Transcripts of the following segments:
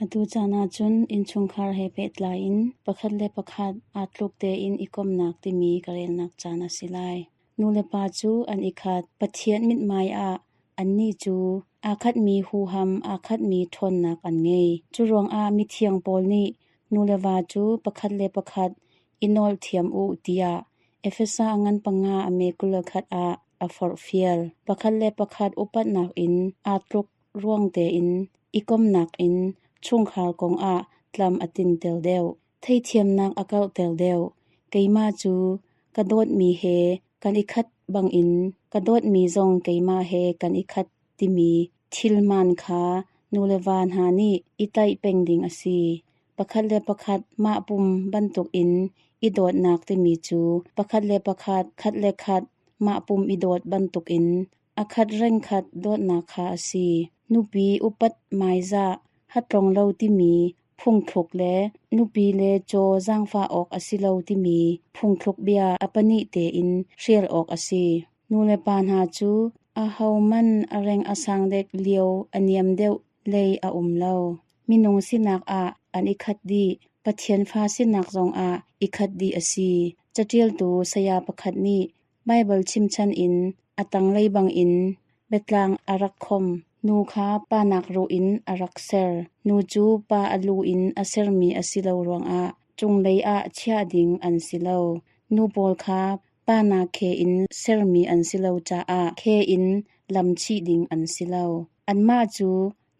Atu caan ahcun innchungkhar he pehtlai in pakhat le pakhat aa tluk tein i komhnak timi ka relnak caan a si lai. Nu le pa cu an i khat. Pathian mithmai ah annih cu aa khatmi huham, aa khatmi ṭhawnnak an ngei. Cu ruangah mithiang pawl nih nu le va cu pakhat le pakhat i nawl thiam u tiah Efesa ngan panga a me 21 ah a forhfial. Pakhat le pakhat upatnak in aa tluk ruang tein i komhnak in chungkhar kong ah tlam a tinter deuh. Theithiamnak a karhter deuh. Keimah cu ka dawtmi he kan i khat bangin ka dawtmi zong keimah he kan i khat timi thilhmaan kha nu le va hna nih i tlaih peng ding a si. Pakhat le pakhat mah pum bantukin i dawtnak timi cu pakhat le pakhat, khat le khat mah pum i dawt bantukin a khat rengkhat dawtnak kha a si. Nupi upat hmaizah hatlong lo timi phungthluk le nupi le caw zaangfah awk a si lo timi phungthluk bia a pahnih tein hrial awk a si. Nu le pa hna cu ahohmanh a reng a sang dek lio a niam deuh lei a um lo. Minung sinak ah an i khat dih. Pathian fa sinak zongah i khat dih a si. Caṭialtu saya pakhat nih Baibal chimchan in a tanglei bangin biatlang a rak khom. Nu kha pa nak ruh in a rak ser. Nu cu pa a lu in a sermi a si lo ruangah cunglei ah chiah ding an si lo. Nu pawl kha pa nak khe in sermi an si lo caah khe in lam chih ding an si lo. Anmah cu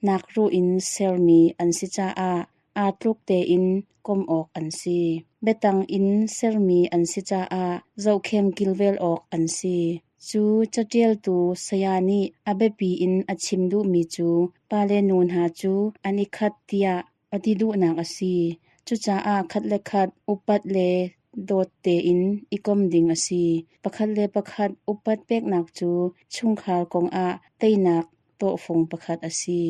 nak ruh in sermi an si caah aa tluk tein komh awk an si. Biatang in sermi an si caah zohkhem kilvel awk an si. Cu caṭialtu saya nih a biapi in a chim duhmi cu pa le nu hna cu an i khat tiah a ti duhnak a si. Cucaah khat le khat upat le dawt tein i kom ding a si. Pakhat le pakhat upat peknak cu chungkhar kongah teinak tawhfung pakhat a si.